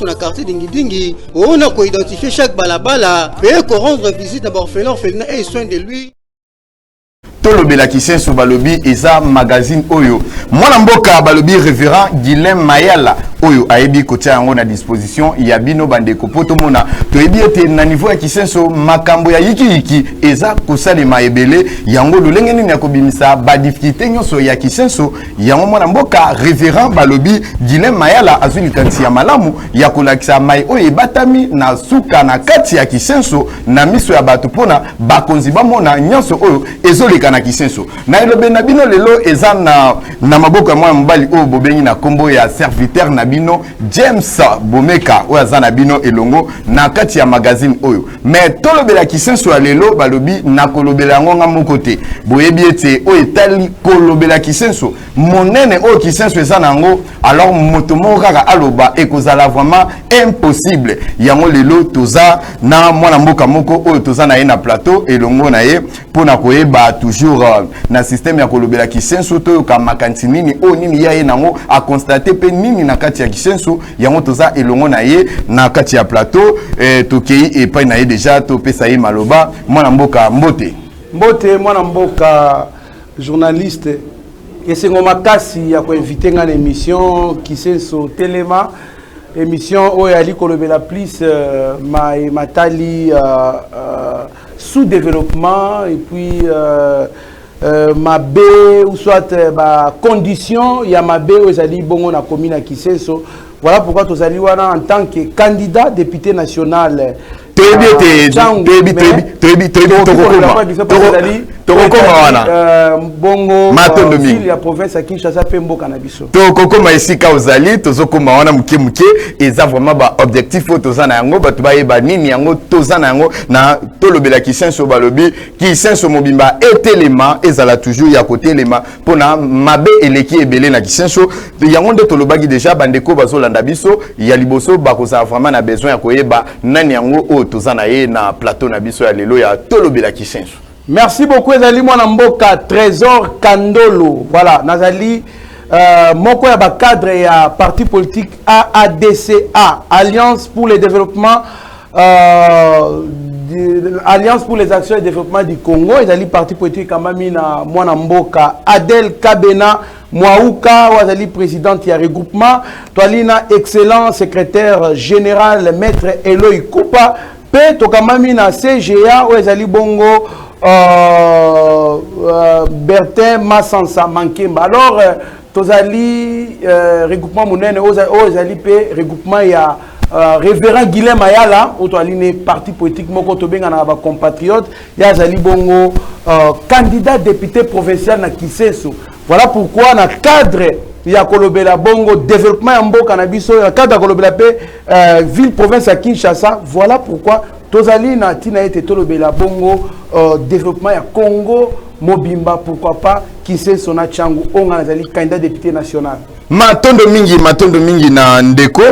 Na quartier Dingidingi, on a identifié chaque balabala et ko rendre visite à orphelin, orphelinat et soin de lui. Tolobela Kisenso, balobi eza magazine oyo mwana mboka, balobi révérend Guilain Mayala, oyo ayebi kotia yango na disposition ya bino bandeko, mpo tomona toyebi ete na niveau ya Kisenso makambo ya yikiyiki eza kosalema ebele. Yango lolenge nini ya kobimisa badifficulté nyonso ya Kisenso? Yango mwana mboka révérend, balobi Guilain Mayala, azwi likanisi ya malamu ya kolakisa mai oyo ebatami na suka na kati ya Kisenso na miso ya bato, mpona bakonzi bamona nyonso oyo ezoleka na Kisenso. Na elobe na bino lelo eza na maboko ya mwana mobali oyo bobengi na nkombo ya serviteur na bino James Bomeka, oyo aza na bino elongo na kati ya magazine oyo. Mais tolobela Kisenso ya lelo, balobi nakolobela yango nga moko te. Boyebi ete oyo etali kolobela Kisenso, monene oyo Kisenso eza na yango, alors moto moko kaka aloba ekozala vraiment impossible. Yango lelo toza na mwana mboka moko oyo toza na ye na plateau elongo na ye mpona koyeba toujours na système ya kolobela Kisenso, toyoka makanisi nini oyo nini ya ye nango aconstater mpe nini na kati ya Kisenso. Yango toza elongo na ye na kati ya plateau. Tokei epai na ye déjà, topesa ye maloba. Mwana mboka, mbote. Mbote, mwana mboka journaliste. Esengo makasi ya koinviter nga na émission Kisenso Telema, émission oyo ali kolobela plus matali sous-développement et puis mabe ou soit bacondition ya mabe oyo ezali bongo na commune ya Kisenso. Voilà pourquoi tozali wana en tant que candidat député national. Toyebi ete toyebi tokokoma wana. Bongo matondo mingi. Ya province ya Kinshasa mpe mboka na biso. Tokokoma esika ozali, tozokoma wana moke moke. Eza vraiment baobjectif oyo toza na yango, bato bayeba nini yango toza na yango na tolobela Kisenso. Balobi Kisenso mobimba etelema, ezala toujours ya kotelema mpona mabe eleki ebele na Kisenso. Yango nde tolobaki déjà. Bandeko bazolanda biso ya liboso bakozala vraiment na besoin ya koyeba nani yango oyo toza na ye na plateau na biso ya lelo ya tolobela Kisenso. Merci beaucoup. Ezali mwana mboka Trésor Kandolo. Voilà, nazali moko ya bacadre ya parti politique AADCA, Alliance pour le développement, Alliance pour les actions et développement du Congo. Ezali parti politique ekambami na mwana mboka Adel Kabena Mwauka, oyo azali présidente ya regroupement. Toali na excellent secrétaire général maître Eloi Kupa, mpe tokambami na CGA oyo ezali bongo Bertin Masansa Mankemba. Alors tozali regroupement monene oyo ezali mpe regroupement ya révérend Guilain Mayala, oyo toali ne parti politique moko tobenganaka bacompatriote. Ye azali bongo candidat député provincial na Kisenso. Voilà pourquoi na cadre ya kolobela bongo développement ya mboka na biso, na cadre ya kolobela mpe ville province ya Kinshasa, voilà pourquoi tozali na ntina ete tolobela bongo développement ya Congo mobimba, pourquoi pas Kisenso na Tshangu, oyo nga nazali candidat député national. Matondo mingi, matondo mingi na ndeko.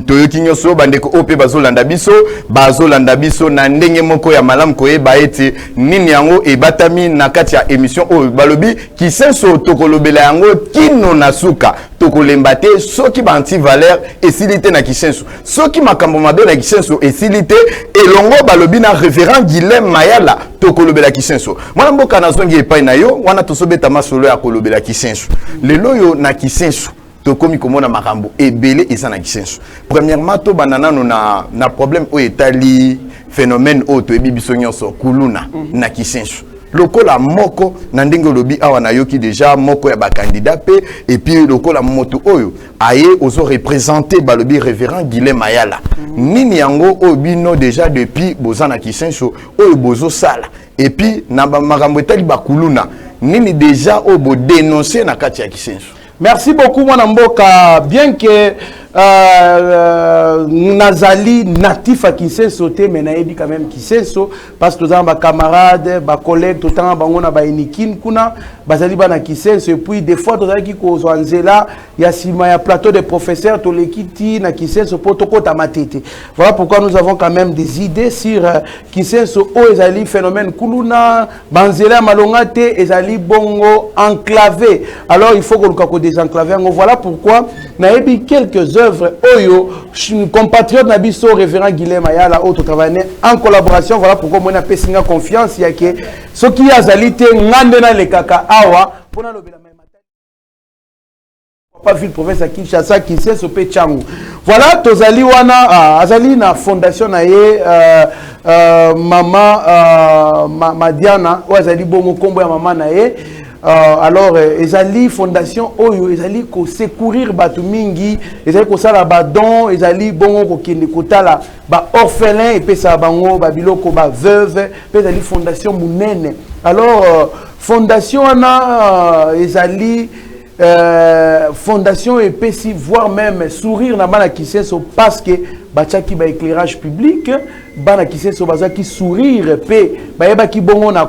Toyoki nyonso. Bandeko oyo mpe bazolanda biso, bazolanda biso na ndenge moko ya malamu koyeba ete nini yango ebatami na kati ya émission oyo. Balobi Kisenso tokolobela yango kino na suka, tokolemba te soki baantivaleur esili te na Kisenso, soki makambo mabe na Kisenso esili te. Elongo, balobi na révérend Guilhem Mayala, tokolobela Kisenso. Mwana mboka, nazongi epai na yo wana. Tozobeta masolo ya kolobela Kisenso lelo oyo. Na Kisenso tokomi komona makambo ebele eza na Kisenso. Premièrement, tobanda nano na problème oyo etali phénomène oyo toyebi biso nyonso, kuluna na Kisenso. Lokola moko na ndenge olobi awa, nayoki déjà moko ya bacandidat mpe et puis lokola moto oyo aye ozoreprésenter, balobi révérend Guilhem Mayala, nini yango oyo bino déjà depuis boza na Kisenso oyo bozosala? Et puis na makambo etali bakuluna, nini déjà oyo bodénonce na kati ya Kisenso? Merci beaucoup, mwana mboka. Bien que nazali natif à Kisenso te, mais nayebi quand même Kisenso parce que toza na bacamarade, bacollègue, totanga bango na baunikin kuna. Bazali bana Kisenso. Et puis des fois tozalaki kozwa nzela ya nsima ya Plateau des Professeurs, toleki ti na Kisenso mpo tokota Matete. Voilà pourquoi nous avons quand même des idées sur Kisenso. Oyo ezali phénomène kuluna, banzela ya malonga te, ezali bongo enclavé. Alors il faut koluka kodésenclaver yango. Voilà pourquoi nayebi quelques œuvres oyo compatriote na biso révérend Guilhem Mayala, oyo totravaille en collaboration. Voilà pourquoi moni apesi nga confiance ya ke soki azali te, nga nde nalekaka awa mpona lobela pa ville province ya Kinshasa, Kisenso mpe Tshangu. Voilà, tozali wana. Azali na fondation na ye, mama Madiana, oyo azali bongo nkombo ya mama na ye. Alors ezali fondation oyo ezali kosecourir bato mingi, ezali kosala badon, ezali bongo kokende kotala baorphelin, epesaka bango babiloko, baveuve mpe. Ezali fondation monene. Alors fondation wana ezali fondation epesi voire même sourire na bana Kisenso, parce que batiaki baéclairage public. Bana Kisenso bazwaki sourire mpe bayebaki bongo na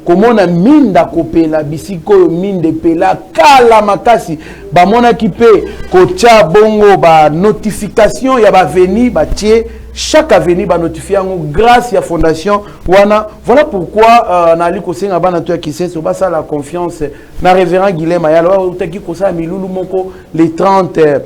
komona minda kopela bisika oyo minda epela kala makasi. Bamonaki mpe kotia bongo banotification ya baavenue, batie chaque avenue banotifie yango grâce ya fondation wana. Voilà pourquoi nali kosenga bana to ya Kisenso basala confiance na révérend Guilhem Mayala, oyo outaki kosala milulu moko le 30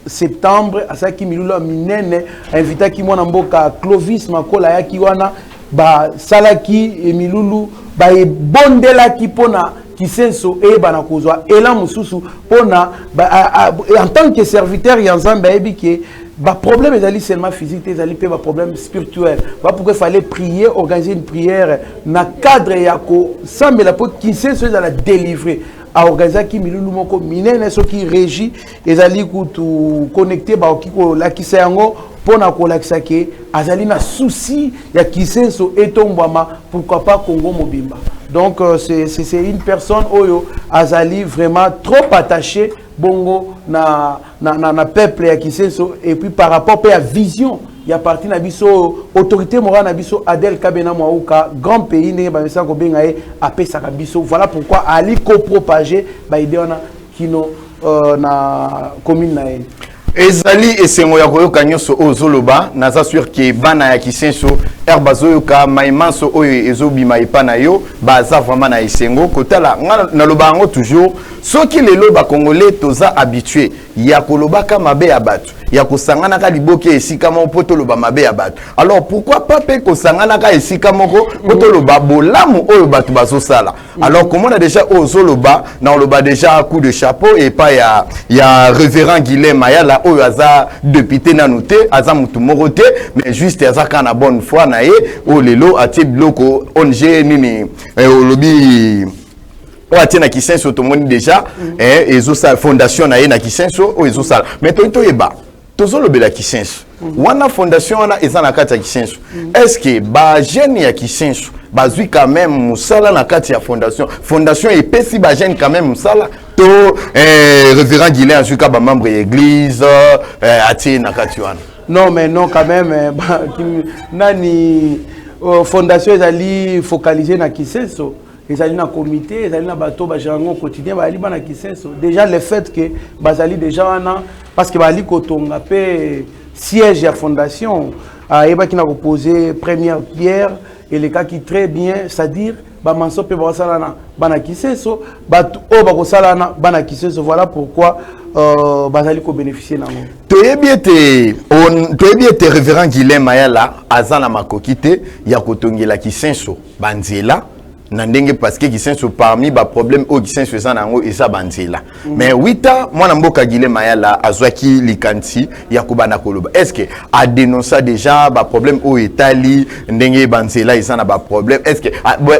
septembre. Asalaki milulu ya minene, ainvitaki mwana mboka Clovis Makola, ayaki wana, basalaki milulu, baebondelaki mpona Kisenso eyebana kozwa elan mosusu. Mpona en tant que serviteur ya Nzambe, ayebi ke baproblème ezali seulement physique te, ezali mpe baproblème spirituel. Voilà pourquoi il fallait prier, organiser une prière na cadre ya kosambela mpo Kisenso ezala délivré. Aorganizaki milulu moko minene. Soki régie ezali kutu connecté, bakoki kolakisa yango mpona kolakisa ke azali na souci ya Kisenso etombwama, pourquoi pas Congo mobimba. Donc c'est une personne oyo azali vraiment trop attaché bongo na peuple ya Kisenso. Et puis par rapport mpe ya vision ya parti na biso, autorité morale na biso Adel Kabena Mwauka, grand pays ndenge bamesaka kobenga ye, apesaka biso. Voilà pourquoi ali kopropager baidée wana kino na commune na ye. Ezali esengo ya koyoka nyonso oyo ozoloba. Naza sûr ke bana ya Kisenso ere bazoyoka maimanso oyo ezobima epa na yo, baza vraiment na esengo kotala. Nga naloba yango toujours, soki lelo Bakongolais toza habitué ya kolobaka mabe ya bato, ya kosanganaka liboke esika moko mpo toloba mabe ya bato, alors pourquoi pas mpe kosanganaka esika moko mpo toloba bolamu oyo bato bazosala? Alors komona déjà oyo ozoloba, na oloba déjà coup de chapeau epai ya révérend Guilhem Mayala, oyo aza député nanu te, aza motu moko te, mais juste aza kaka na bonne foi na ye, oyo lelo atie biloko ONG nini, olobi oyo atie na Kisenso. Tomoni déjà ezosala fondation na ye na Kisenso oyo ezosala. Mais toyi toyeba, tozolobela Kisenso wana, fondation wana eza na kati ya Kisenso. Est ce que bajeune ya Kisenso bazwi quand même mosala na kati ya fondation? Fondation epesi bajeune quand même mosala to révérend Guilin azwi ka bamembre ya église, atie na kati wana? Non, mais non, quand même, nani, fondation ezali focalisé na Kisenso, ezali na comité, ezali na bato bagérer yango quotidien, bazali bana Kisenso. Déjà le fait que bazali déjà wana, parce que bazali kotonga mpe siège ya fondation, ayebaki na kopose première pierre, elekaki très bien. C'est-à-dire bamanso mpe bakosala na bana Kisenso, bato oyo bakosala na bana Kisenso. Voilà pourquoi bazali kobénéficie nango. Toyebi ete révérend Guilin Mayala aza na makoki te ya kotongela Kisenso banzela na ndenge, parce que Kisenso, parmi baproblème oyo Kisenso eza na yango, eza banzela. Mais wita mwana mboka Guilin Mayala azwaki likanisi ya kobanda koloba, est ce que adénonça déjà baproblème oyo etali ndenge banzela eza na baproblème? Est ce que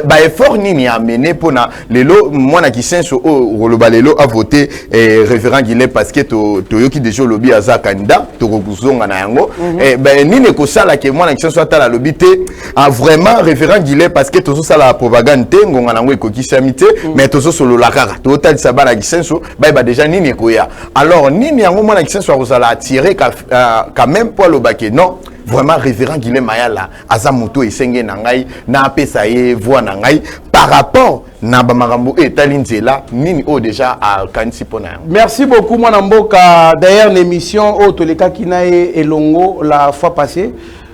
baeffort nini amene mpona lelo mwana Kisenso oyo koloba lelo avote révérend Guilin? Parce que toyoki déjà olobi aza candidat, tokozonga na yango. Ben, nini ekosala ke mwana Kisenso atala, alobi te, ah, vraiment révérend Guilin? Parce que tozosala propagande te, ngonga nango ekokisami te, mais tozosolola kaka, tozotalisa bana Kisenso bayeba déjà nini ekoya. Alors nini yango mwana Kisenso akozala attiré quand même mpo alobake non, Vraiment, révérend Guilain Mayala aza moto esenge na ngai na apesa ye voix na ngai par rapport na bamakambo oyo etali nzela. Nini oyo déjà akanisi mpo na yango? Merci beaucoup, mwana mboka. D'ailleurs, l'émission oyo tolekaki na ye elongo la fois passée,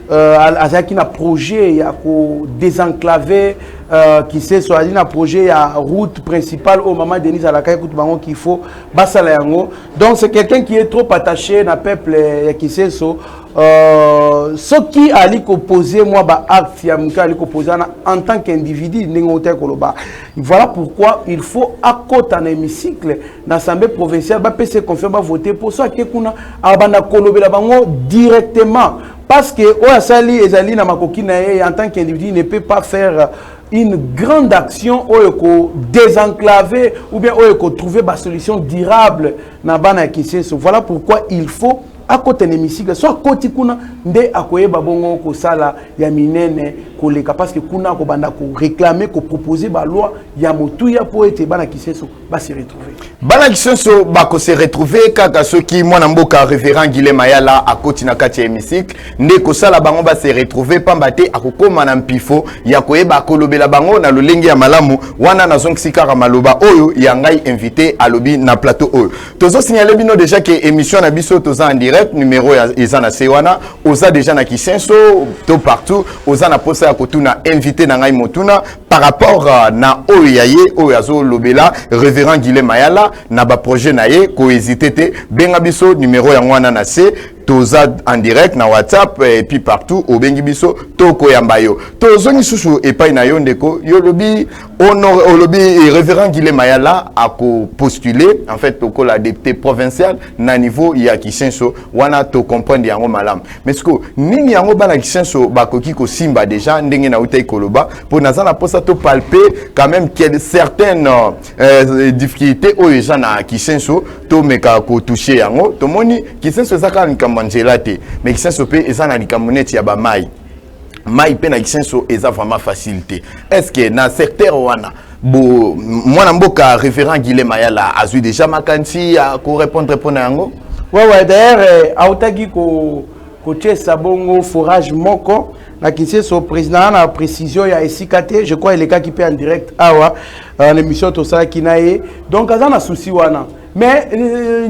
azalaki na projet ya kodésenclaver Kiseso. Azali na projet ya route principale oyo mama Denise alakaki kutu bango qu'il faut basala yango. Donc c'est quelqu'un qui est trop attaché na peuple ya Kiseso. Soki ali kopose mwa baacte ya moke, ali kopose wana en tant qu'individu, ndenge otaki koloba. Voilà pourquoi il faut akota na hémicycle, na assemblée provinciale, bapesa confiance, bavote mpo so ake kuna, abanda kolobela bango directement, parce que oyo asali ezali na makoki na ye en tant qu'individu ne peut pas faire une grande action oyo ko désenclaver ou bien oyo kotrouver basolution durable na bana ya Kiseso. Voilà pourquoi il faut akota na hémicycle. So akoti kuna nde akoyeba bongo kosala ya minene koleka, parce que kuna akobanda koréclamer, kopropose baloi ya motuya mpo ete bana Kiseso base retrouver. Bana Kisenso bakose retrouver kaka soki mwana mboka révérend Guilain Mayala akoti na kati ya hémicycle, nde kosala bango base retrouver, pamba te akokóma na mpifo ya koyeba kolobela bango na lolenge ya malamu. Wana nazongisi kaka maloba oyo ya ngai invité alobi na plateau oyo. Tozosignale bino déjà ke émission na biso toza en direct. Numéro eza na se wana. Oza déjà na Kisenso to partout, oza na posa ya kotuna invité na ngai motuna par rapport na oyo ya ye oyo azolobela, révérend Guilain Mayala, na baprojet na ye, kohésite te, benga biso. Numéro yango wana na se. Toza en direct na WhatsApp et puis partout. Obengi biso, tokoyamba yo. Tozongi susu epai na yo, ndeko. Yo olobi, olobi révérend Guilain Mayala akopostule en fait lokola député provincial na niveau ya Kisenso. Wana tocomprendre yango malamu, mais siko nini yango bana Kisenso bakoki kosimba déjà? Ndenge nautaki koloba, mpo naza na mposa topalpe quand même quelle certaine difficulté oyo eza na Kisenso, tomeka kotouche yango. Tomoni Kisenso eza kaka likambo ya nzela te, mais Kisenso mpe eza na likambo neti ya bamai. Mai mpe na Kisenso eza vraiment facile te. Est ce que na secteur wana bo mwana mboka révérend Guilain Mayala azwi déjà makanisi ya korépondre mpo na yango? Ouais, d'ailleurs autaki ko kotiesa bongo forage moko na Kisenso. Président na précision ya esika te, je crois elekaki mpe en direct awa na émission tosalaki na ye. Donc aza na souci wana, mais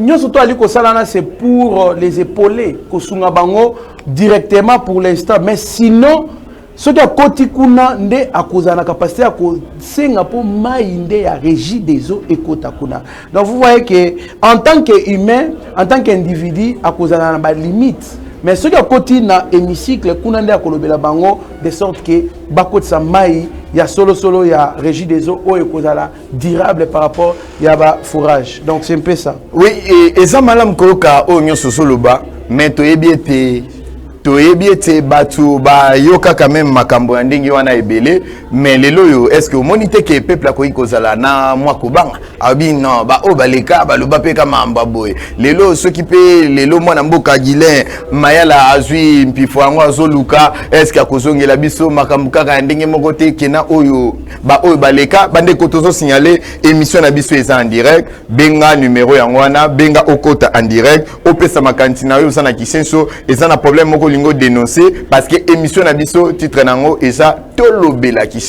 nyonso to ali kosala wana, c'est pour les épauler, kosunga bango directement pour l'instant. Mais sinon, soki akoti kuna nde akozala na capacité ya kosenga mpo mai nde ya Régie des eaux ekota kuna. Donc vous voyez que en tant que humain, en tant qu'individu, akozala na balimite, mais soki akoti na hémicycle kuna nde akolobela bango de sorte que bakotisa mai ya solosolo ya Régie des eaux oyo ekozala durable par rapport ya baforage. Donc c'est un peu ça. Oui, eza malamu koyoka oyo nyonso ozoloba, mais toyebi ete bato bayokaka meme makambo ya ndenge wana ebele. Mais lelo oyo, est ce que omoni te ke peuple akoki kozala na mwa kobanga? Abi non, baoyo baleka baloba mpe ka makambo ya boye. Lelo soki mpe lelo mwana mboka Guilain Mayala azwi mpifo yango azoluka, est ce que akozongela biso makambo kaka ya ndenge moko te kena oyo baoyo baleka? Bandeko, tozosignale émission na biso eza en direct. Benga, numéro yango wana. Benga, okota en direct, opesa makanisi na yo. Oza na Kisenso, eza na problème moko olingi odénoncer, parce que émission na biso, titre nango eza "Tolobela Kisenso".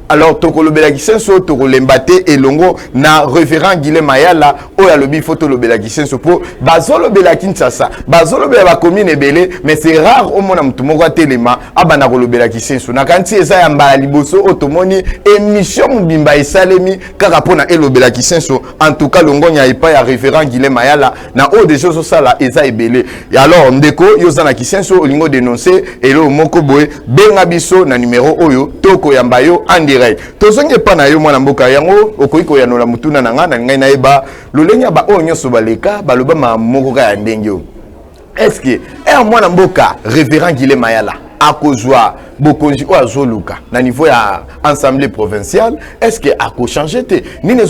Alors tokolobela Kisenso, tokolemba te elongo na révérend Guilain Mayala oyo alobi faut tolobela Kisenso, mpo bazolobela Kinshasa, bazolobela bacommune ebele, mais c'est rare omona motu moko atelema abanda kolobela Kisenso. Nakanisi eza ya mbala liboso oyo tomoni émission mobimba esalemi kaka mpona elobela Kisenso. En tout cas, longonya epai ya révérend Guilain Mayala na oyo deja ozosala eza ebele. Alors ndeko, yo oza na Kisenso, olingi odénonce eloko moko boye, benga biso na numero oyo, tokoyamba yo en direct. Tozongi epa na yo, mwana mboka. Yango okoki koyanola motuna na ngai. Na ngai nayeba lolenge ya baoyo nyonso baleka baloba makambo moko kaka ya ndenge oyo. Est ce que ere mwana mboka révérend Guilain Mayala akozwa bokonzi oyo azoluka na niveau ya assemblée provinciale, est ce que akochange te? Nini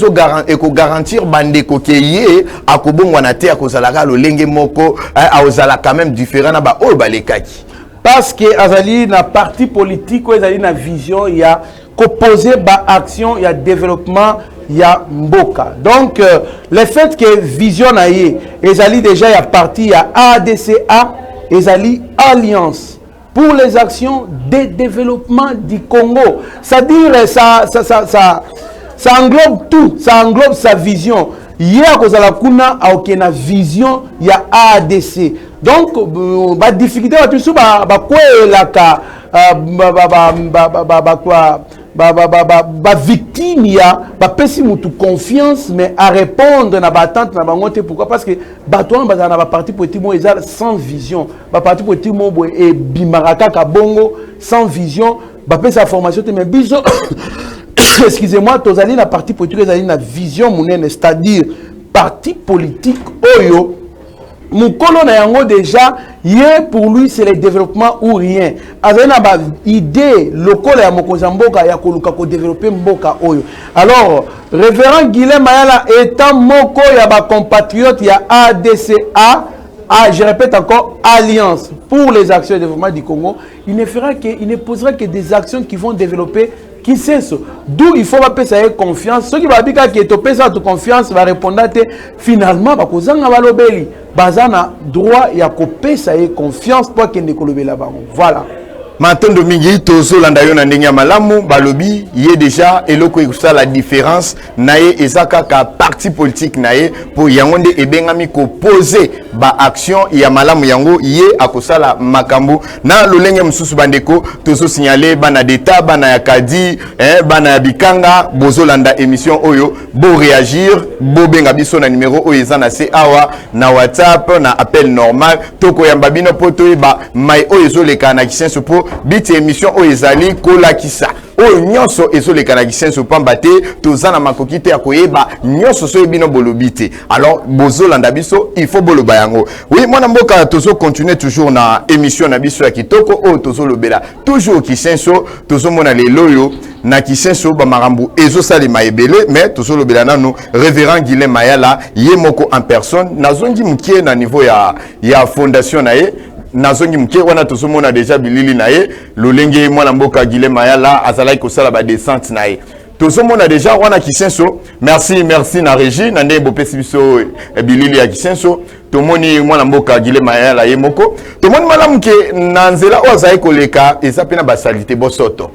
ekogarantir bandeko ke ye akobongwana te, akozalaka lolenge moko, akozala quand même différent na baoyo balekaki? Parce que azali na parti politique oyo ezali na vision ya koposer baaction ya développement ya mboka. Donc le fait que vision na ye ezali déjà ya parti ya ADCA. Ezali Alliance pour les actions de développement du Congo. C'est-à-dire, ça, ça, ça, ça, ça englobe tout, ça englobe sa vision. Ye akozala kuna aoke na vision ya ADC. Donc, ba difficulté bato misusu bakweyelaka bavictime ya bapesi mutu confiance, mais à répondre na baattente na bango te. Pourquoi? Parce que bato wana bazala na baparti politique moko eza sans vision. Baparti politique moko boye ebimaka kaka bongo, sans vision, bapesa formation te. Mais biso, excusez-moi, tozali na parti politique ezali na vision monene, c'est-à-dire parti politique oyo mokolo na yango déjà, ye, pour lui, c'est le développement ou rien. Azali na baidée lokola ya mokonzi ya mboka ya koluka kodévelopper mboka oyo. Alors, révérend Guilain Mayala étant moko ya bacompatriote ya ADCA, ah, je répète encore, Alliance pour les actions de développement du Congo, il ne posera que des actions qui vont développer Kisenso. D'où il faut bapesa ye confiance. Soki babi kaka topesa bato confiance, barépondre te, finalement bakozanga balobeli. Baza na droit ya kopesa ye confiance mpo akende kolobela bango. Voilà. Matondo mingi. Tozolanda yo na ndenge ya malamu. Balobi ye déjà, eloko ekosala différence na ye eza kaka parti politique na ye, mpo yango nde ebengami koposer baaction ya malamu. Yango ye akosala makambo na lolenge mosusu. Bandeko, tozosignaler bana d'État, bana ya kadi, bana ya bikanga, bozolanda émission oyo, boréagir, bobenga biso na numéro oyo eza na se awa, na WhatsApp, na appel normal. Tokoyamba bino mpo toyeba mai oyo ezoleka na Kisenso, mpo biti émission oyo ezali kolakisa oyo nyonso ezoleka na Kisenso, pamba te toza na makoki te ya koyeba nyonso. Soki bino bolobi te, alors bozolanda biso, il faut boloba yango. Oui, mwana mboka, tozocontinue toujours na émission na biso ya kitoko oyo tozolobela toujours Kisenso. Tozomona lelo oyo na Kisenso bamakambo ezosalema ebele, mais tozolobela nanu révérend Guilain Mayala ye moko en personne. Nazongi mokie na niveau ya fondation na ye. Nazongi moke wana, tozomona déjà bilili na ye, lolenge mwana mboka Guilain Mayala azalaki kosala badescente na ye. Tozomona déjà wana Kisenso. Merci, merci na régie na ndenge bopesi biso bilili ya Kisenso. Tomoni mwana mboka Guilain Mayala ye moko. Tomoni malamu ke na nzela oyo azalaki koleka eza mpe na basaleté, bosoto,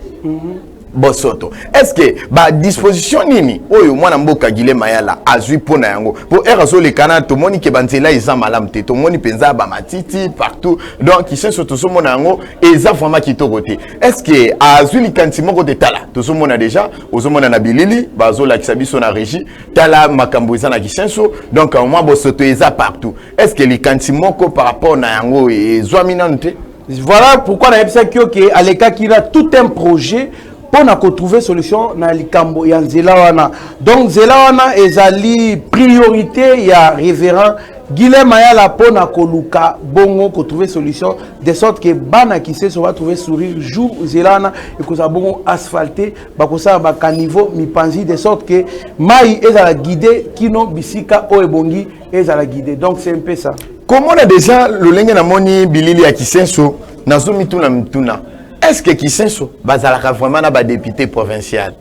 bosoto. Est ce que badisposition nini oyo mwana mboka Guilain Mayala azwi mpo na yango? Mpo ere azolekana, tomoni ke banzela eza malamu te, tomoni mpenza bamatiti partout. Donc Kisenso, tozomona yango eza vraiment kitoko te. Est ce que azwi likanisi moko te? Tala, tozomona déjà, ozomona na bilili bazolakisa biso na régie, tala makambo eza na Kisenso. Donc mwa bosoto eza partout. Est ce que likanisi moko par rapport na yango ezwami nanu te? Voilà pourquoi nayebisaki yo ke alekaki na tout un projet mpo na kotrouver solution na likambo ya nzela wana. Donc nzela wana ezali priorité ya révérend Guilain Mayala mpo na koluka bongo kotrouver solution, de sorte que bana Kisenso batrouver sourire jour nzela wana ekozala bongo asphalté, bakosala bacaniveau mipanzi, de sorte que mai ezala guidé kino bisika oyo ebongi ezala guidé. Donc c'est un peu ça. Komona déjà lolenge namoni bilili ya Kisenso, nazomituna mituna: est ce que Kisenso bazalaka vraiment na badéputé provincial?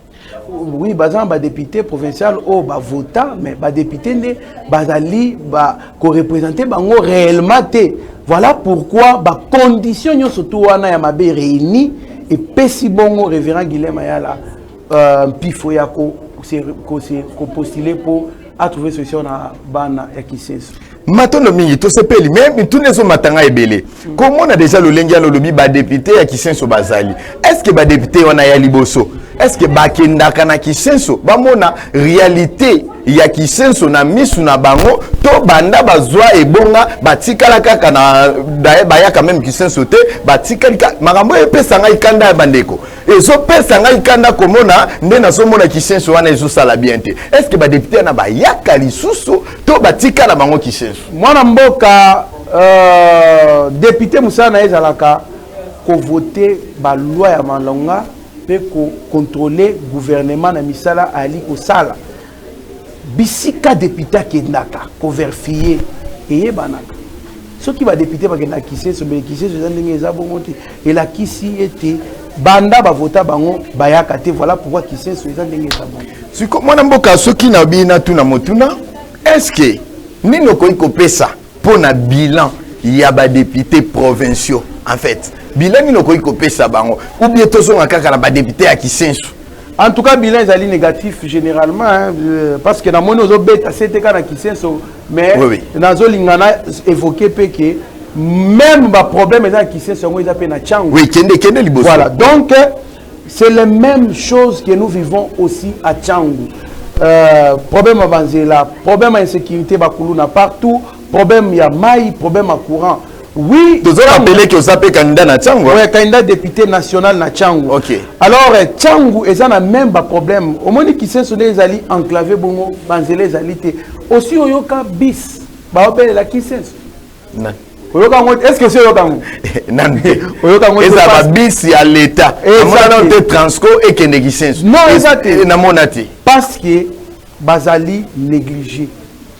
Oui, baza na badéputé provincial oyo bavota, mais badéputé nde bazali koreprésenter bango réellement te. Voilà pourquoi bacondition nyonso tu wana ya mabe réuni epesi bongo révérend Guilain Mayala mpifo ya kopostuler mpo atrouver solution na bana ya Kisenso. Matondo mingi, tosepeli. Me mituna ezomatanga ebele. Komona déjà lolenge wana, olobi badéputé ya Kisenso bazali, est ce que badéputé wana ya liboso, est ce que bakendaka na Kisenso, bamona réalité ya Kisenso na misu na bango, to banda bazwa ebonga batikala kaka na bayaka même Kisenso te, batikali? Makambo oyo epesa ngai kanda ya bandeko, ezopesa ngai kanda komona nde nazomona Kisenso wana ezosala bien te. Est ce que badéputé wana bayaka lisusu to batikala bango Kisenso? Mwana mboka, député, mosala na ye ezalaka kovoter baloi ya malonga mpe kocontrôler gouvernement na misala ayali kosala. Bisika député akendaka kovérifier eyebanaka. Soki badéputé bakendaka Kisenso, bele Kisenso eza ndenge eza bongo te, elakisi ete banda bavota bango bayaka te. Voilà pourquoi Kisenso eza ndenge eza bongo. Siko mwana mboka, soki na bina tuna motuna, est ce que nini okoki kopesa mpo na bilan Ya badéputé provinciaux, en fait, bilan nini okoki kopesa bango, ou bien tozonga kaka na badéputé ya Kisenso? En tout cas, bilan ezali négatif généralement, hein, parce que namoni ozobeta sete kaka na Kisenso, mais nazolinga na évoquer mpe ke même baproblème eza na Kisenso, yango eza mpe na Tshangu. Oui, kende, kende liboso. Voilà, donc c'est les mêmes choses que nous vivons aussi à Tshangu. Problème ya banzela, problème ya insécurité, bakuluna partout, problème ya mai, problème ya courant, oui. Tozorappeler ke oza mpe candidat na Tshangu. Ouais, candidat député national na Tshangu. Alors Tshangu eza na même baproblème. Omoni Kisenso nde ezali enclavé bongo, banzela ezali te. Aussi oyoka bis baobelela Kisenso? Oyoka yango? Est ce que si oyoka yango? Nani? Oyoka yango te? Eza babisi ya leta. Eza Namona te. te Transco ekende Kisenso. Non, eza te. Namona te. Parce que bazali négligé.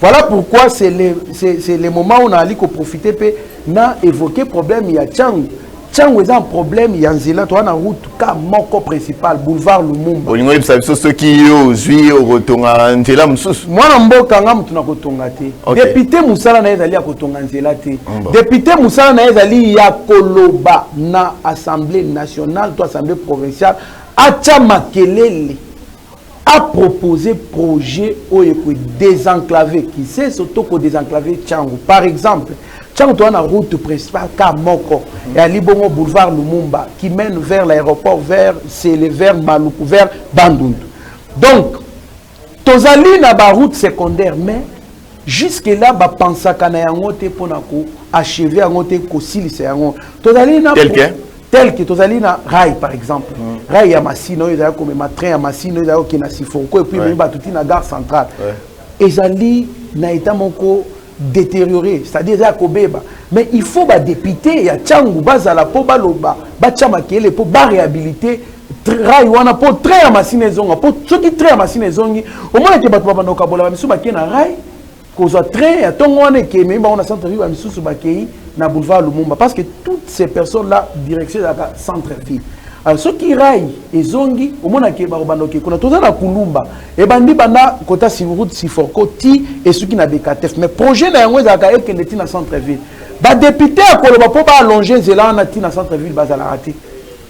Voilà pourquoi c'est le moment où naali koprofiter mpe na évoquer problème ya Tshangu. Tshangu eza un problème ya nzela. Toza na route ka moko principal, boulevard Lumumba. Olingi oyebisa biso soki yo ozwi, okotonga nzela mosusu? Mwana mboka, nga motu na kotonga te. Député, mosala na ye ezali ya kotonga nzela te. Député, mosala na ye ezali ya koloba na Assemblée nationale to Assemblée provinciale, atya makelele, apropose projet oyo ekodésenclave Kisenso to kodésenclave Tshangu. Par exemple, Tshangu toza na route principale ka moko, eyali bongo boulevard Lumumba, qui mène vers l'aéroport, vers Sele, vers Maluku, vers Bandundu. Donc tozali na baroute secondaire, mais jusque là bapansaka na yango te mpona koachever yango te, kosilisa yango. Tozali na Tel que? Tel que tozali na rail, par exemple, rail ya Masina oyo ezali komema train ya Masina oyo ezali kokende na Siforco et puis ememi bato ti na gare centrale. Ezali na état moko détérioré, c'est-à-dire eza ya kobeba, mais il faut badéputé ya Tshangu bazala mpo baloba, batya makelele mpo baréhabilité rail wana, mpo train ya Masina ezonga. Mpo soki train ya Masina ezongi, omonake bato babanda kokabola. Bamisusu bakei na rail kozwa train ya ntongo wana ekememi bango na centre ville, bamisusu bakei na boulevard Lumumba, parce que toutes ces personnes là, direction ezalaka centre ville. Alors soki rail ezongi, omonake bakobanda oke kuna. Toza na Kulumba, ebandi banda kota si route Siforco ti esuki na Bekatef, mais projet na yango ezalaka ekende ti na centre ville. Badéputé ya koloba mpo baalonge nzela wana ti na centre ville bazalaka te.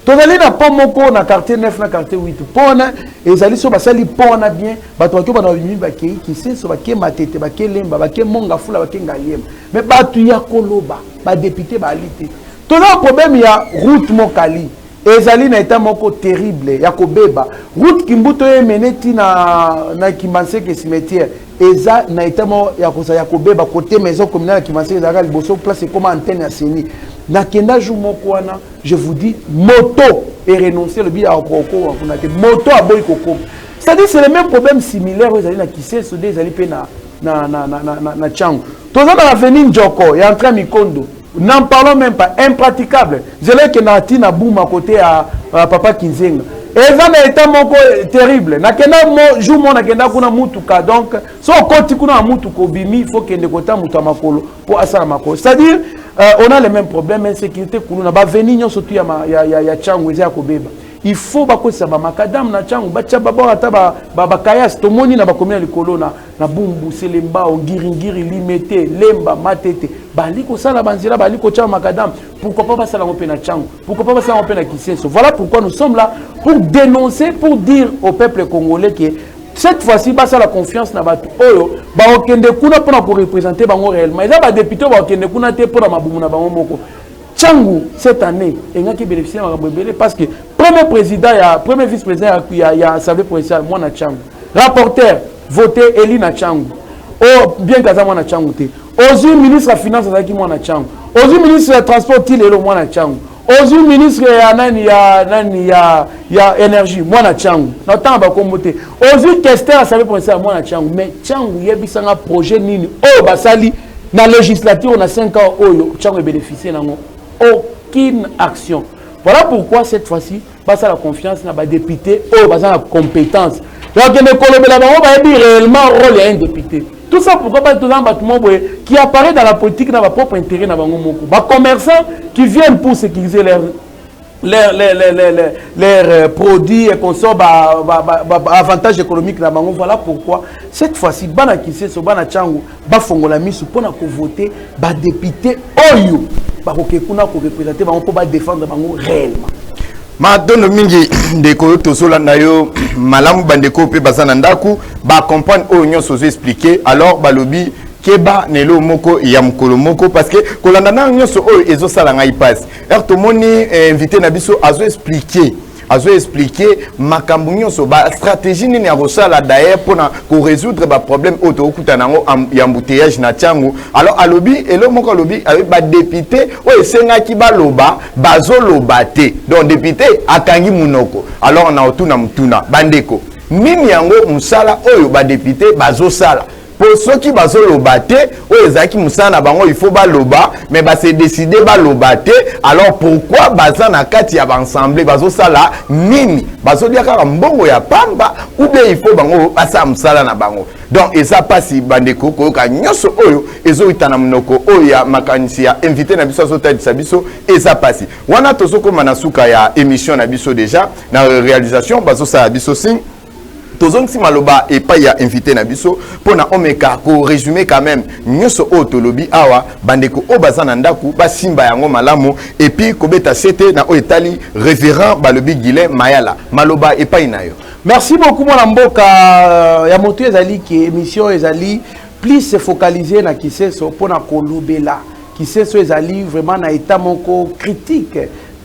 Tozali na pont moko na quartier 9 na quartier 8. Pont wana ezali so basali pont wana bien, bato bake bana babimi, bakei Kisenso, bake Matete, bake Lemba, bake Mont Ngafula, bake Ngaliema, mais bato ya koloba, badéputé baali te. Toza na problème ya route Mokali, ezali na état moko terrible ya kobeba. Route Kimbuto oyo emene ti na Kimbanseke cimetière eza na état moko ya kozala ya kobeba. Côté maison communale ya Kimbanseke ezalaka liboso, place ekoma antenne ya CENI, nakenda jour moko wana, je vous dis, moto erenonce, lobi akokoma kuna te, moto aboyi kokoma. C'est-à-dire, c'est le même problème similaire oyo ezali na Kisenso nde ezali mpe na Tshangu. Toza na avenue Njoko ya entrée Mikondo, n'en parlons même pas, impraticable. Nzela ekendaka ntina Buma, côté ya papa Kinzenga, eza na état moko terrible. Nakenda mo jour mo nakenda kuna mutuka, donc so okoti kuna na mutuka, obimi, faut kende kota moto ya makolo mpo asala makolo. C'est-à-dire, on a le même problème, insécurité, kuluna, baavenue nyonso tu ya Tshangu eza ya kobeba. Il faut bakotisa bamacadam na Tshangu, batya babor ata bakayasi. Tomoni na bakomi na likolo na Bumbu, Selembao, Ngiringiri, Limete, Lemba, Matete, bali kosala banzela, bali kotya bamacadam. Pourquoi pas basala yango mpe na Tshangu? Pourquoi pas basala yango mpe na Kisenso? Voilà pourquoi nous sommes là pour dénoncer, pour dire au peuple congolais que cette fois-ci basala confiance na bato oyo bakokende kuna mpona koreprésenter bango réellement. Eza badéputé oyo bakokende kuna te mpona mabumu na bango moko. Tshangu cette année engaki bénéficier makambo ebele, parce que premier président ya premier vice président ya Assemblée provinciale, mwana Tshangu, rapporteur voté eli na Tshangu, o bien que aza mwana Tshangu te. Ozwi ministre ya finance, azalaki mwana Tshangu. Ozwi ministre ya transport, ti lelo mwana Tshangu. Ozwi ministre ya nani, ya nani, ya énergie, mwana Tshangu, na ntanga bakombo te. Ozwi questeur Assemblée provinciale, mwana Tshangu. Mais Tshangu, yebisanga projet nini oyo basali na législature na 5 ans oyo Tshangu ebénéficie nango? Aucune action. Voilà pourquoi cette fois-ci basala confiance na badéputé oyo baza na compétence yakende kolobela bango, bayebi réellement rôle ya un député. Tout ça pourquoi? Parce toza bato moko boye qui apparaît dans la politique na bapropre intérêt na bango moko, bacommerçant qui viennent pour sécuriser leur Leur, leur, leur, leur, leur, leur euh, produit et consort ba, ba, ba, ba, ba, avantage économique na bango. Voilà pourquoi cette fois-ci bana Kiseso, bana Tshangu bafongola misu mpona kovote badéputé oyo bakoke kuna koreprésente bango mpo badéfendre bango réellement. Matondo mingi, ndeko. Tozolanda yo malamu. Bandeko mpe baza na ndako bacomprendre oyo nyonso ozoexpliquer. Alors balobi keba na eloko moko ya mokolo moko, parce que kolanda na nyonso oyo ezosala ngai mpasi. Ere tomoni invité na biso azoexpliquer, azoexpliquer makambo nyonso, bastratégie nini ya kosala d'ailleurs mpona korésoudre baproblème oyo tokokutana yango ya embouteillage na ntiango. Alors alobi eloko moko, alobi badéputé oyo esengaki baloba bazoloba te, donc député akangi munoko. Alors na otuna mutuna, bandeko, nini yango mosala oyo badéputé bazosala? Mpo soki bazoloba te, oyo ezalaki mosala na bango, il faut baloba, mais base décider baloba te. Alors pourquoi baza na kati ya baassemblée? Bazosala nini? Bazolia kaka mbongo ya pamba ou bien il faut bango basala mosala na bango? Donc eza mpasi, bandeko, koyoka nyonso oyo ezowita na monoko oyo ya makanisi ya invité na biso azotalisa biso. Eza mpasi. Wana tozokóma na suka ya émission na biso déjà. Na réalisation bazosala biso signe. Tozongisi maloba epai ya invité na biso mpona omeka korésumer quand même nyonso oyo tolobi awa. Bandeko oyo baza na ndako basimba yango malamu, et puis kobeta sete na oyo etali révérend balobi Guilain Mayala. Maloba epai na yo. Merci beaucoup, mwana mboka. Ya moto ezali ke émission ezali plus focalisé na Kiseso mpona kolobela Kiseso. Ezali vraiment na état moko critique: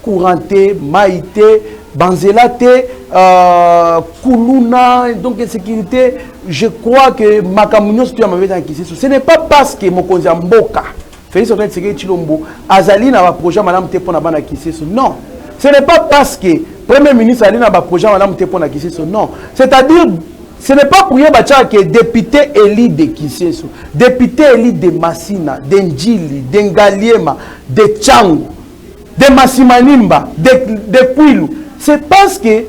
courant te, mai te, banzela te, kuluna, donc insécurité. Je crois que makambo nyonso to ya mabe eza na Kiseso. Ce n'est pas parce que mokonzi ya mboka Félix Antoine Tshisekedi Tshilombo azali na baprojet malamu te mpona bana Kiseso. Non, ce n'est pas parce que premier ministre azali na baprojet malamu te mpona Kiseso. Non, c'est-à-dire ce n'est pas pour rien batiaka ke député élu de Kiseso, député élu de Masina, de Njili, de Ngaliema, de Tshangu, de Masimanimba, de Kwilu. C'est parce que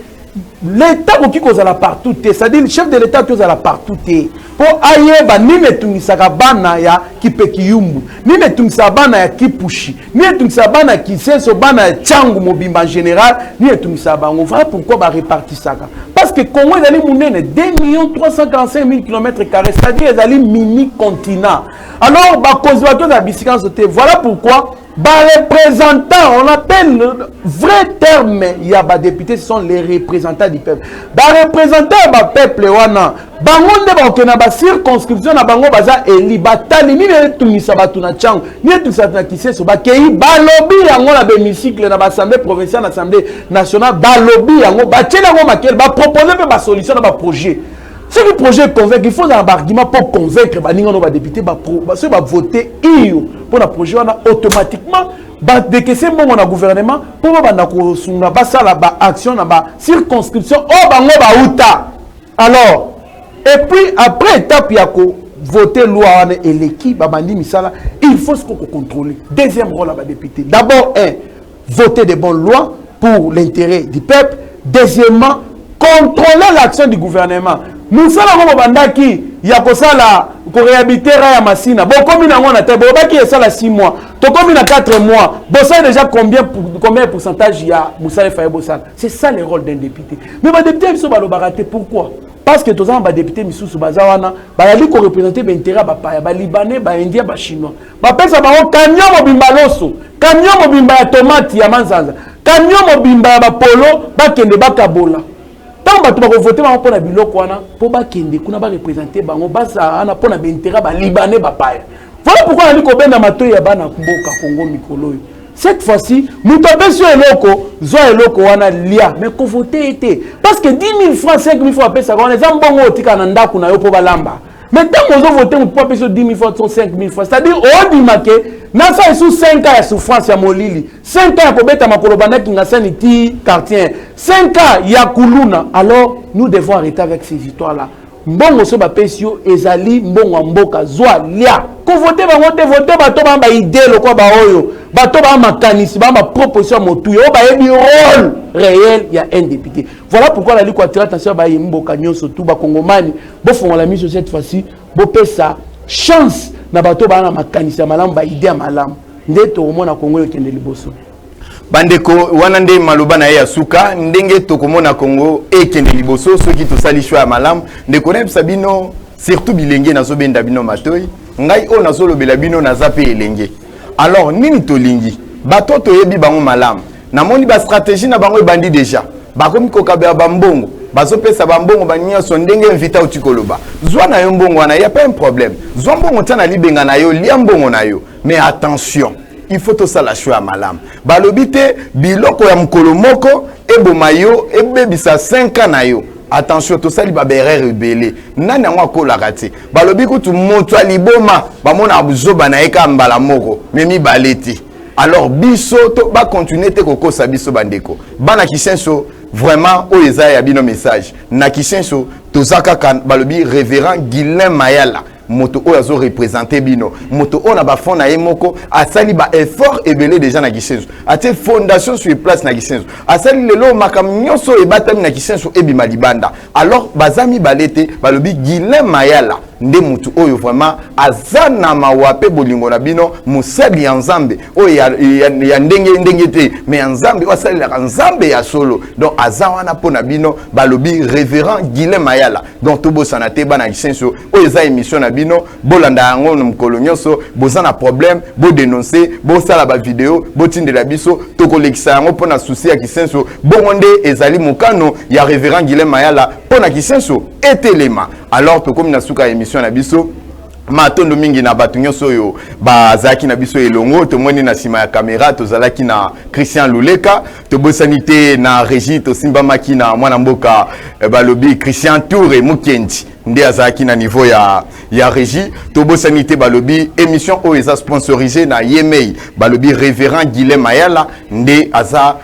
l'État koki kozala partout te, c'est-à-dire le chef de l'État tozala partout te mpo ayeba nini etungisaka bana ya Kipekiyumbu, nini etungisaka bana ya Kipushi, nini etungisaka bana ya Kiseso, bana ya Tshangu mobimba en général, nini etungisaka bango. Voilà pourquoi barepartisaka, parce que Congo ezali monene, 2 millions 345 000 km carré, c'est-à-dire ezali mini continent. Alors bakonzi bato ozala bisika nyonso te. Voilà pourquoi bareprésentant, on appelle le vrai terme ya badéputé, ce sont les représentants du peuple. Bareprésentant ya bapeuple wana, bango nde bakokende na bacirconscription na bango, baza eli, batali nini etungisa bato na Tshangu, nini etungisa bato na Kiseso. Bakei, balobi yango na bahémicycle, na baassemblée provinciale, na assemblée nationale. Balobi yango, batieli yango makele, bapropose mpe basolution na baprojet. Soki projet convaincre, il faut na baargument mpo convaincre baninga no badéputé. Soki bavote iyo mpo na projet wana, automatiquement badekese mbongo na gouvernement mpo babanda kosunga, basala baaction na bacirconscription oyo bango bauta. Alors, et puis après étape ya kovote loi wana eleki, babandi misala, il faut siko kocontrôler. Deuxième rôle ya badéputé: d'abord un, voter de bonnes lois pour l'intérêt du peuple; deuxièmement, contrôler l'action du gouvernement. Mosala yango bobandaki ya kosala, koréhabiliter rail ya Masina, bokomi nango na te. Bolobaki esala 6 mois, tokomi na 4 mois. Bosali déjà combien, combien de pourcentage ya mosala efaye bosala? C'est ça le rôle d'un député. Mais badéputé biso balobaka te. Pourquoi? Parce que toza na badéputé misusu baza wana, bazali koreprésente baintérêt ya bapaya, balibanais, baindien, bachinois. Bapesa bango camion mobimba loso, camion mobimba ya tomate ya manzanza, camion mobimba ya bapolo, bakende bakabola. Ntango bato bakovote bango mpo na biloko wana, mpo bakende kuna bareprésente bango, bazala wana mpo na baintérêt balibanais, bapaya. Voilà pourquoi nali kobenda matoi ya bana mboka Kongo mikolo oyo: cette fois-ci, moto apesi yo eloko, zwa eloko wana, lia, mais kovote ye te, parce que 10 000 francs, 5 000 francs apesaka wana eza mbongo oyo otikala na ndako na yo mpo balamba. Mais ntango ozovote moto mpo apesi yo 10 000 francs to 5 000 francs, c'est-à-dire ondima ke nasala esu 5 ans ya souffrance ya molili, 5 ans ya kobeta makolo bandaki ngasani ti quartier, 5 ans ya kuluna. Alors nous devons arrêter avec ces histoires là. Mbongo so bapesi yo ezali mbongo ya mboka, zwa, lia, kovote bango te. Vote bato baa baidée lokwa baoyo bato baa makanisi, baa baproposition ya motuya oyo bayebi rôle réel ya un député. Voilà pourquoi nali koattirer attention ya baye mboka nyonso tu, bakongomani, bofongola miso. Cette fois-ci, bopesa chance na bato baa na makanisi ya malamu, baidée ya malamu, nde tokomona Kongo oyo ekende liboso. Bandeko, wana nde maloba na ye ya suka. Ndenge tokomona Kongo ekende liboso soki tosali choix ya malamu. Ndeko, nayebisa bino, surtout bilenge, nazobenda bino matoi. Ngai oyo nazolobela bino, naza mpe elenge. Alors nini tolingi? Bato toyebi bango malamu. Namoni bastratégie na bango ebandi déjà, bakomi kokabela bambongo, bazopesa bambongo banyonso. Ndenge invité auti koloba, zwa na yo mbongo wana, ya pas un problème. Zwa mbongo, tia na libenga na yo, lia mbongo na yo, mais attention, il faut tosala choix ya malamu. Balobi te biloko ya mokolo moko eboma yo, ebebisa 5 ans na yo. Attention, tosali baerreur ebele. Nani yango akolaka te? Balobi kutu moto ya liboma bamonaka buzoba na ye kaka mbala moko, mais mibale te. Alors biso to bacontinue te kokosa biso. Bandeko, bana Kisenso, vraiment oyo eza ya bino message. Na Kisenso toza kaka, balobi révérend Guilain Mayala, moto oyo azoreprésente bino, moto oyo na bafond na ye moko asali baeffort ebele déjà na Kisenso, atie fondation sur place na Kisenso, asali lelo makambo nyonso oyo ebatami na Kisenso ebima libanda. Alors baza mibale te, balobi Guilain Mayala nde motu oyo vraiment aza na mawa mpe bolingo na bino, mosali ya Nzambe oyo ya ndenge ndenge te, mais ya Nzambe oyo asalelaka Nzambe ya solo. Donc aza wana mpo na bino, balobi révérend Guilain Mayala. Donc tobosana te, bana Kisenso, oyo eza émission na bino, bolanda yango na mokolo nyonso. Boza na problème, bodénonce, bosala bavideo, botindela biso, tokolekisa yango mpo na souci ya Kisenso. Bongo nde ezali mokano ya révérend Guilain Mayala mpo na Kisenso etelema. Alors tokomi na suka ya émission na biso. Matondo mingi na bato nyonso oyo bazalaki na biso elongo. Tomoni na nsima ya kamera tozalaki na Christian Luleka. Tobosani te, na régie tosimbamaki na mwana mboka, balobi Christian Toure Mukendi nde azalaki na niveau ya régie. Tobosani te, balobi émission oyo eza sponsorisé na yemei, balobi révérend Guilain Mayala nde aza,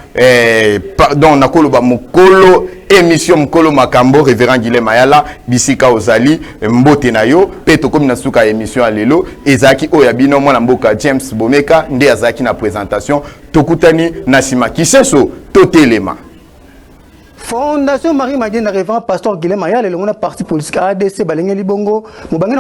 pardon, nakoloba mokolo émission, mokolo makambo. Révérend Guilain Mayala, bisika ozali, mbote na yo. Mpe tokomi na suka ya émission ya lelo. Ezalaki oyo ya bino mwana mboka James Bomeka nde azalaki na présentation. Tokutani na nsima. Kisenso, totelema. Fondation Marie Madeleine na révérend pasteur Guilain Mayala elongo na parti politique ADC balengeli bongo mobange na